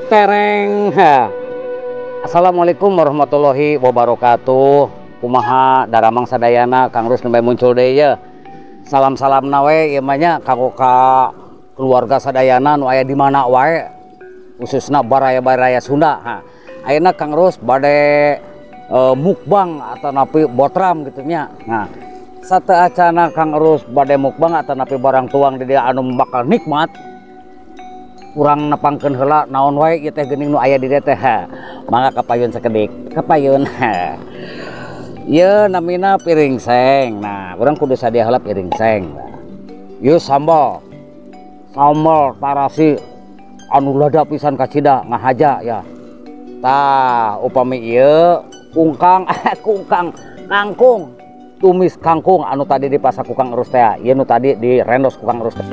Tereng. Assalamualaikum warahmatullahi wabarakatuh. Kumaha daramang sadayana Kang Rus nembe muncul deui ye. Salam-salamna we ieu mah nya kanggo ka keluarga sadayana nu aya di mana wae, khususna baraya-baraya Sunda. Ha. Ayeuna Kang Rus bade mukbang atanapi botram gitu nya. Nah, sateuacana Kang Rus bade mukbang atanapi barang tuang di dieu anu bakal nikmat. Urang nepangkeun heula naon wae ieu teh geuning nu aya di dieu teh. Mangga kapayun sakedik. Kapayun. Ieu namina piring seng. Nah, urang kudu sadia heula piring seng. Ieu sambal. Sambal tarasi anu lada pisan kacida ngahaja ya. Tah, upami ieu kungkang kungkang kangkung, tumis kangkung anu tadi dipasak ku Kang Erus teh. Ieu nu tadi direndos ku Kang Erus teh.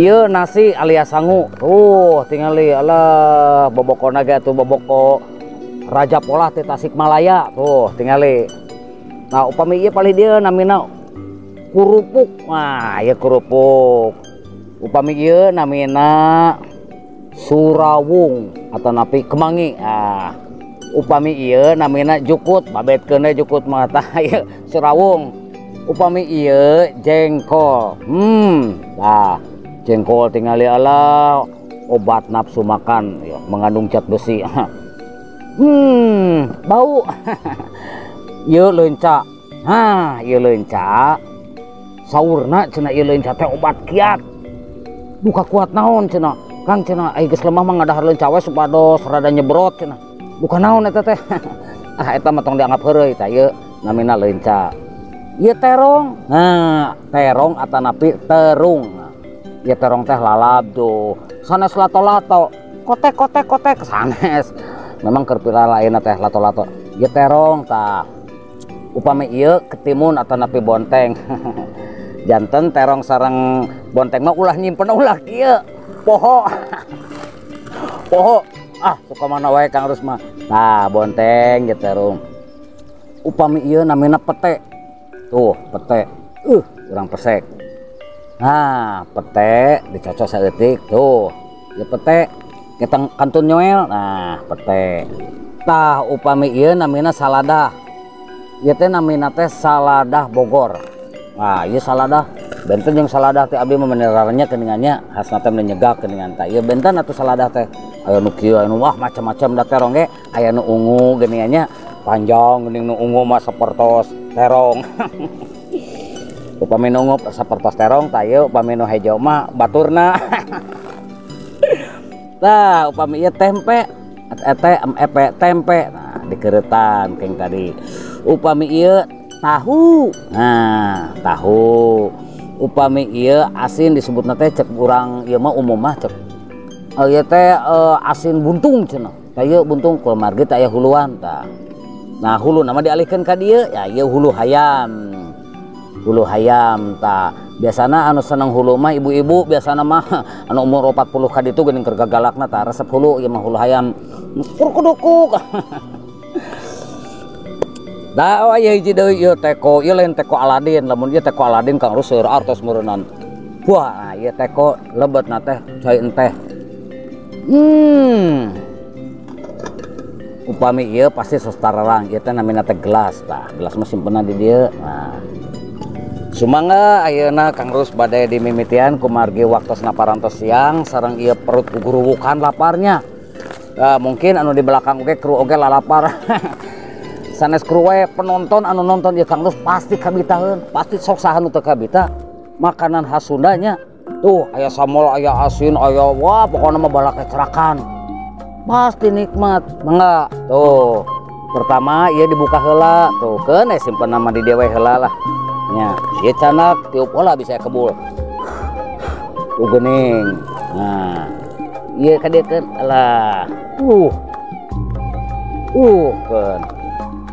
Ieu nasi alias sangu. Tuh tingali alah bobokona ge atuh boboko Raja Polah ti Tasikmalaya. Tuh tingali. Nah, upami ieu palih dieu namina kurupuk. Nah, ieu kerupuk. Upami ieu namina surawung atanapi kemangi. Ah, upami ieu namina jukut, babetkeun we jukut mah tah ieu surawung. Upami ieu jengkol. Tah jengkol tingali ala obat nafsu makan ya, mengandung zat besi. Bau. Ieu leunca. Hah, ieu leunca. Saurna cenah ieu leunca teh obat kiat. Duka kuat naon cenah. Kang cenah ai geus lemah mah ngadahar leunca we supados rada nyebrot cenah. Duka naon eta teh? Ah, eta mah tong dianggap heureuy tah ieu namina leunca. Ieu terong. Nah, terong atanapi terung. Ya terong teh lalab tuh sanes lato-lato kotek kotek kotek sanes memang keur viral ayeuna teh lato-lato. Ya terong tah upami ieu ketimun atanapi bonteng. Janten terong sareng bonteng mah ulah nyimpen ulah kieu poho. Poho ah suka mana wae Kang Rus mah. Tah bonteng ya terong. Upami ieu namina pete. Tuh pete urang pesek. Nah, pete dicocok saeutik tuh. Ya pete kita kantun nyoel. Nah, pete. Tah upami ieu namina saladah. Ieu teh namina teh saladah Bogor. Nah, ieu saladah benten jeung saladah teh abdi mah menerarnya geuningannya khasna teh nyegak geuningan tah. Ieu benten atuh saladah teh. Aya nu kieu aya nu wah macam-macam da terong ge, aya nu ungu geuningannya panjang geuning nu ungu mah sapertos terong. Upami nu ungu sapertos terong tah ieu, upami nu hejo mah baturna. Tah upami ieu tempe, tempe tempe. Nah, dikeureutan keng tadi. Upami ieu tahu. Nah, tahu. Upami ieu asin disebutna teh cek urang ieu mah umum mah cek. Ieu teh asin buntung cenah. Tah ieu buntung kumargi teh aya huluan tah. Nah, hulu nama dialihkeun ka dieu ya ieu hulu hayam. Hulu hayam tah. Biasana anu seneng hulu mah ibu-ibu biasana mah anu umur 40 ka ditu geuning keur gagalakna tah resep hulu ieu mah hulu hayam. Kurkudukuk. Da oh ieu hiji deui ieu teko, ieu lain teko Aladin, lamun ieu teko Aladin Kang Rus seueur artos meureunnan. Wah, nah, ieu teko lebetna teh cai enteh. Upami ieu pasti sos tararang, ieu teh namina teh gelas tah. Gelas mah simpenan di dieu. Nah. Sumangga ayeuna Kang Rus bade dimimitian kumargi waktosna parantos siang sareng ieu perut guguruwukan laparnya. Mungkin anu di belakang oge kru oge lalapar. Sanes kru we penonton anu nonton ieu Kang Rus pasti kabitaheun, pasti sok saha nu teu kabita makanan khas Sundanya. Tuh aya sambal, aya asin, aya wah pokona mah balak cerakan. Pasti nikmat. Mangga. Tuh. Pertama ieu dibuka heula, tuh keun simpen nama di dieu we heula lah. Nya, ieu canak tiup heula bisa kebul. Tuh geuning. Nah, ieu ka dieu keun lah. Keun.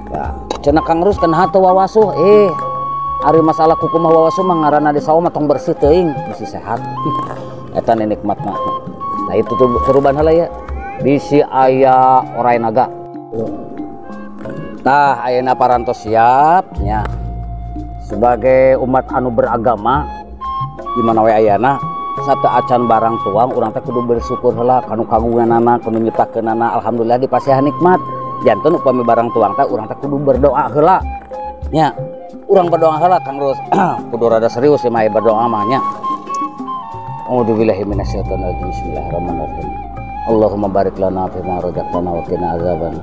Nah. Cenah Kang Rus kana teu wawasuh. Ari masalah kuku mah wawasuh mah ngaranna di sawah mah tong bersih teuing, bisi sehat. Eta nikmatna. Nah itu tuh keruban heula ya. Bisi aya orai naga. Tah ayeuna parantos siap nya. Sebagai umat anu beragama di mana we ayana satu acan barang tuang urang teh kudu bersyukur heula kanu kagunganana kanu nyiptakeunana, alhamdulillah dipasihan nikmat. Janten upami barang tuang teh urang teh kudu berdoa heula nya. Urang berdoa heula Kang Rus. Kudu rada serius ya mah berdoa mah nya. A'udzubillahi minasyaitonirrajim. Bismillahirrahmanirrahim. Allahumma barik lana fi ma razaqtana wa qina azaban.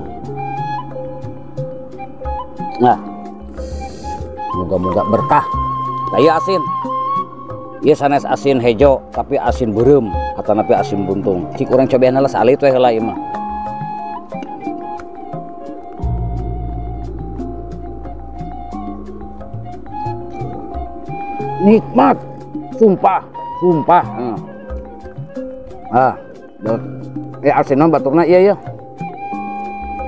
Nah, moga-moga berkah. Daya asin. Ieu sanes asin hejo tapi asin beureum atanapi asin buntung. Cik urang cobian heula salit we heula ieu mah. Nikmat, sumpah, sumpah. Ah, asinna baturna iya ya.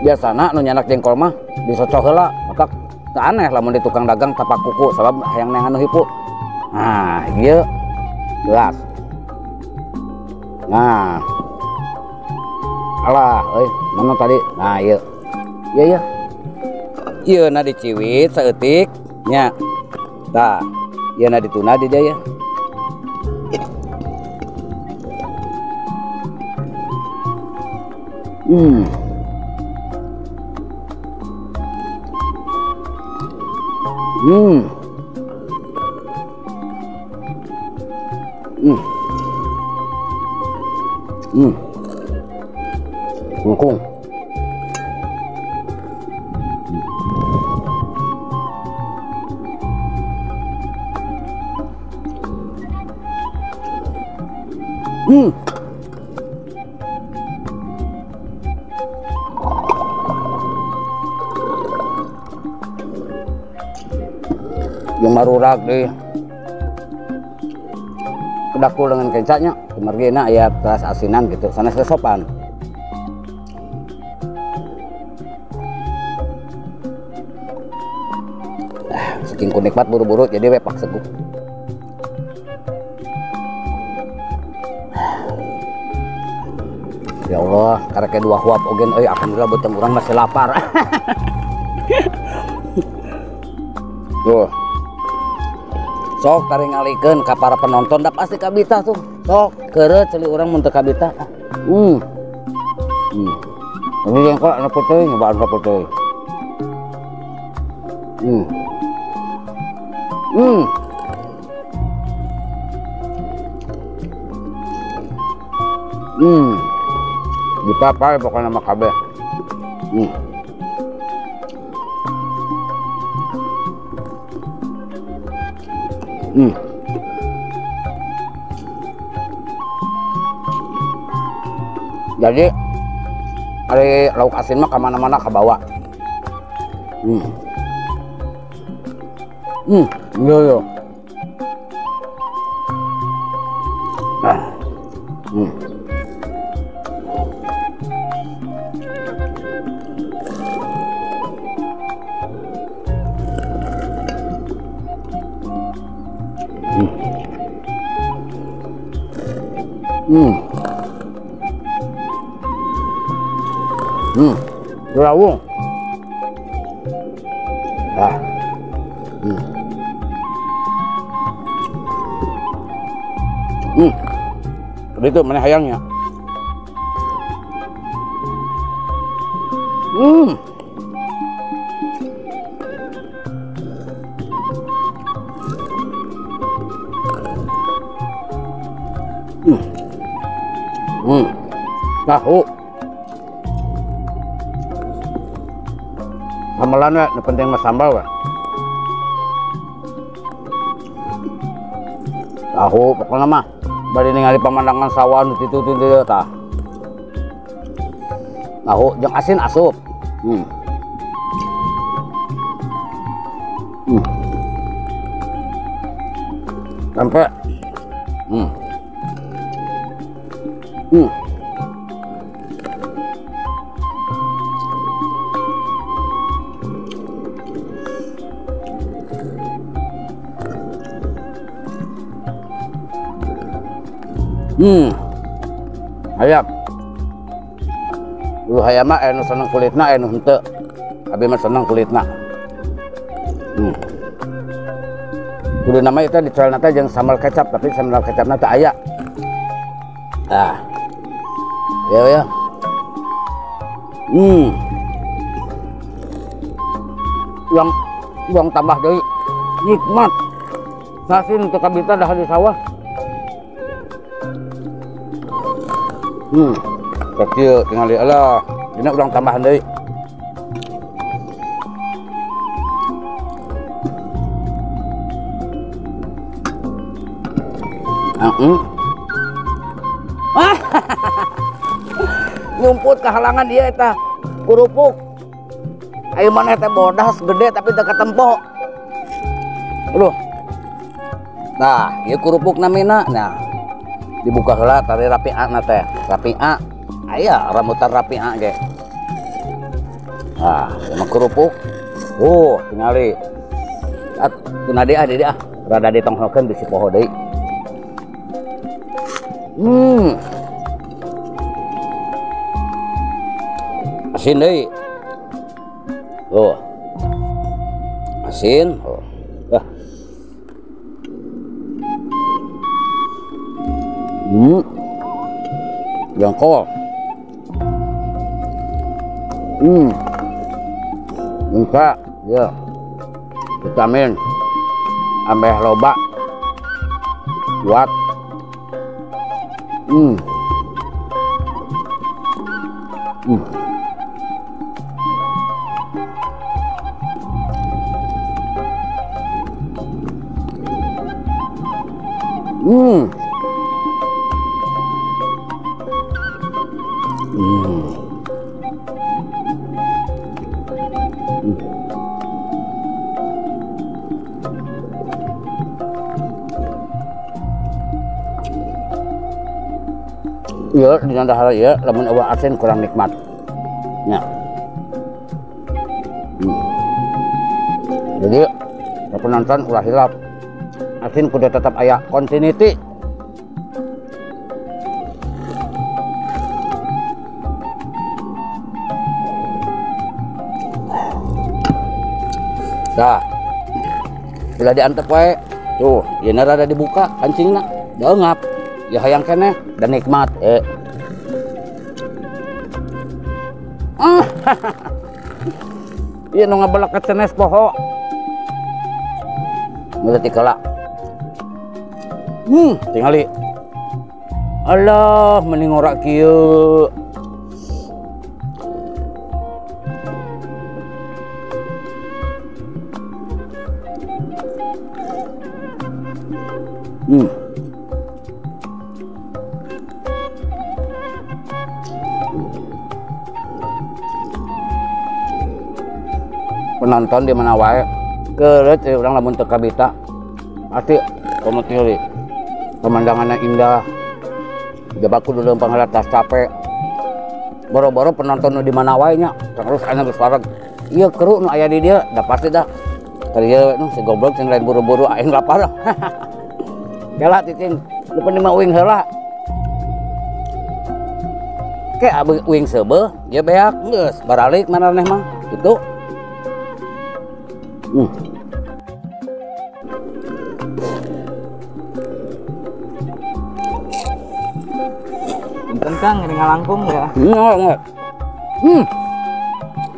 Biasana nu nyanak jengkol mah disocoh heula, maka teu aneh lamun di tukang dagang tapak kuku sabab hayang neangan nu hipu. Nah, ieu gelas. Nah. Alah, euy, mana tadi? Nah, ieu. Ieu ya. Ieu na diciwit saeutik nya. Tah. Ieu na dituna di dia ya. Kungkung. Yang marurak deh. Kedakul dengan kencaknya, kemargina ya keras asinan gitu, sana sopan. Saking ku nikmat buru-buru jadi we pak seguk. Ya Allah, karek dua huap ogen euy, alhamdulillah beuteung urang masih lapar. Tuh. Sok taringalikeun ka para penonton da pasti kabita tuh. Sok keureuh ceuli urang mun teu kabita. Ini jengkol anu putih, nyobaan putih. Dipapai pokoknya mah kabeh. Jadi ari lauk asin mah kemana-mana kebawa. Yo yo. Rawung. Itu mana hayangnya. Tahu. Sambelan we, nu penting mah sambal we. Tahu pokoknya mah bari ningali pemandangan sawah nu titu titu tah. Tahu jeung asin asup. Sampai. Hayam. Bulu hayam mah anu seneng kulitna anu henteu. Abi mah seneng kulitna. Kudu nama itu dicoelna teh jeung sambal kecap, tapi sambal kecapna teu aya. Ah. Ya ya. Yang uang tambah deui nikmat. Sasin teu kabita dah di sawah. Kieu tingali alah, dina urang tambahan deui. Nyumput kehalangan dia eta kerupuk. Ayo mana teh bodas gede tapi teu katempo. Aduh. Nah, ieu kerupuk namina. Nah, dibuka heula tari rapi'a teh. Rapi'a. Aya rambutan rapi'a ge. Nah, ieu mah kerupuk. Tingali. At tuna deui ah deui ah. Rada ditonghokeun bisi poho deui. Asin deui. Tuh. Asin. Oh. Ah. Jengkol. Engka, ya. Vitamin. Ambeh loba. Kuat. Iya, dina dahar ieu lamun eueuh asin kurang nikmat. Nya. Jadi penonton ulah hilap. Asin kudu tetap aya continuity. Tah. Ulah diantep wae. Tuh, ieu rada dibuka kancingna. Deungap. Ya hayang keneh dan nikmat. Ieu nu ngabelek ke cenes poho. Mulai tikala. Tingali. Alah, mending ora kieu. Penonton di mana wae keureut urang lamun teu kabita pasti komo tingali pemandangannya indah. Jaba kudu leumpang heula tas capek. Boro-boro penonton nu di mana wae nya terus aya geus wareg. Ieu kru nu aya di dieu da pasti dah. Tadi ieu nu si goblok sing lain buru-buru aing lapar. Kela cicing lupa mah uing heula. Ke abeuh uing seubeuh ieu beak geus baralik maraneh mah kitu. Punten Kang, ini ngalangkung ya. Enggak.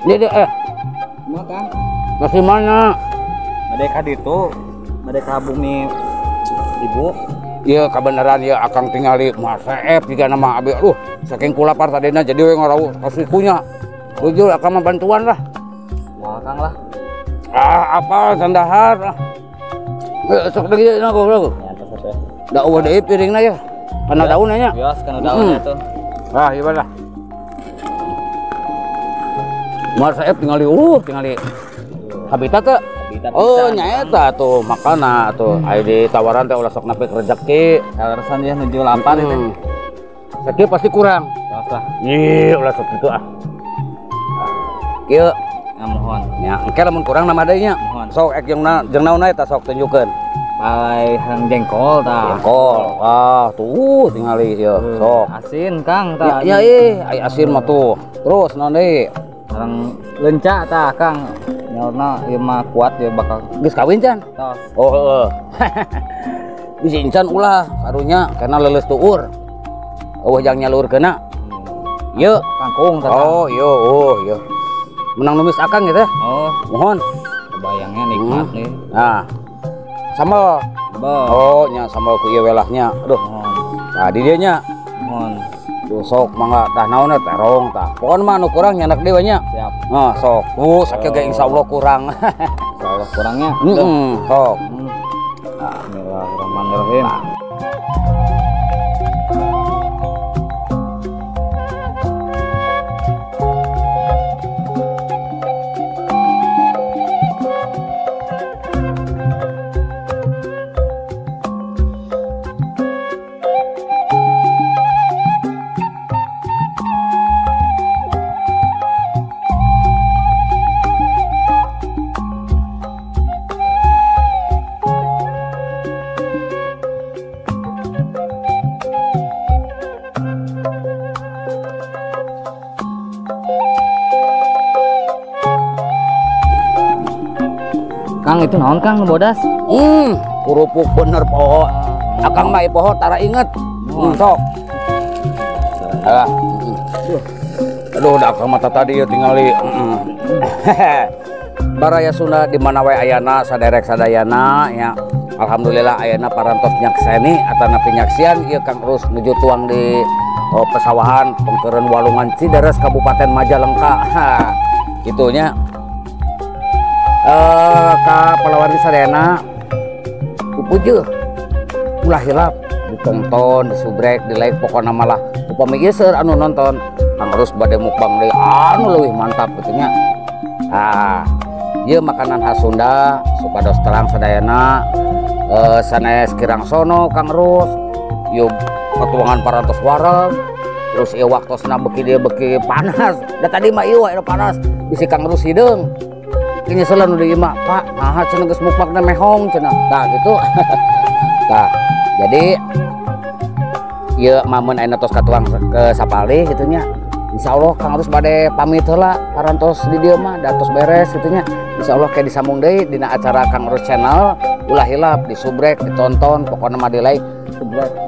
Jadi Kumaha Kang? Masih mana? Bade ka ditu, bade ka bumi ibu. Iya kebenaran ya akang tingali mah seep jika nama abi. Aduh, saking kulapar tadina jadi we ngarawu kasikunya. Jujur akang mah bantuan lah. Wah, Kang lah. Ah, apa sandahar. Sok deui na goblok. Ya, atas atuh. Da eueuh deui piringna ya. Kana daun nya. Bios kana daun atuh. Ah, ieu lah. Moal saep tingali tingali. Habitat teh. Oh, nyaeta atuh makana atuh. Aya ditawaran teh ulah sok nepi rezeki. Kaleresan dia nuju lapar itu. Sakieu pasti kurang. Tos lah. Ih, ulah sok kitu ah. Kieu mohon. Ya, engke lamun kurang nama deui nya. Mohon. Sok ek jeung naon eta sok tunjukkeun. Palai hang jengkol tah. Jengkol. Ah, tuh tingali ieu. Sok. Asin Kang tah. Ya, ya ai asin mah tuh. Terus naon deui? Sareng leunca tah Kang. Nyaurna ieu mah kuat ya bakal. Geus kawin can? Tos. Oh heeh. Bisi encan ulah karunya karena leuleus tuur. Eueuh jang nyalurkeunna. Ieu kangkung tah. Oh, ieu oh ieu. Menang numis akang gitu. Oh, mohon. Kebayangnya nikmat nih. Nah. Sambal. Oh, nya sambal ku ieu welahnya. Aduh. Nah, di dieu nya. Mohon. Duh sok mangga tah naon terong tah. Pokona mah anu kurang nyanak deui we nya. Siap. Nah, sok. Sakieu ge insyaallah kurang. Insyaallah kurangnya. Heeh, sok. Bismillahirrahmanirrahim. Kang itu naon Kang bodas? Kerupuk bener poho. Akang mah poho tara inget. Sok. Aduh, da akang mata tadi ya tingali. Baraya Sunda di mana wae ayana saderek sadayana ya. Alhamdulillah ayana parantos nyakseni atanapi nyaksian ieu Kang Rus nuju tuang di pesawahan Pengkeureun Walungan Cideres Kabupaten Majalengka. Kitunya. Ka palawargi sadayana pupujuh ulah hilap ditonton, disubrek, di like pokona malah upami ieu seueur anu nonton Kang Rus bade mukbang deui anu leuwih mantap kitu nya. Ah, ieu makanan khas Sunda supados terang sadayana sanes kirang sono Kang Rus ieu patuangan parantos wareg terus ieu waktosna beuki dieu beuki panas da tadi mah ieu wae panas bisi Kang Rus hideung. Nyeselan udah imah, Pak, nah cenah geus mukbangna mehong cenah. Tah gitu. Tah, jadi ieu mamun ayeuna tos katuang ke sapalih kitu nya. Insyaallah Kang Rus bade pamit heula parantos di dieu mah da tos beres kitu nya. Insyaallah kayak disambung deui dina acara Kang Rus channel, ulah hilap disubrek, ditonton, pokona mah di like.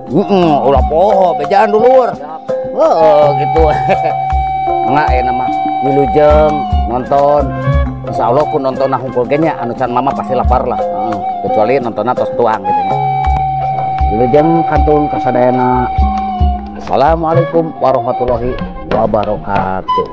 Heeh, ulah poho bejaan dulur. Heeh gitu. Mangga ayeuna mah wilujeng nonton. Insya Allah ku nonton hungkul ge nya anu can mama pasti lapar lah. Kecuali nonton tos tuang gitu nya. Wilujeng kantun kasadayana. Assalamualaikum warahmatullahi wabarakatuh.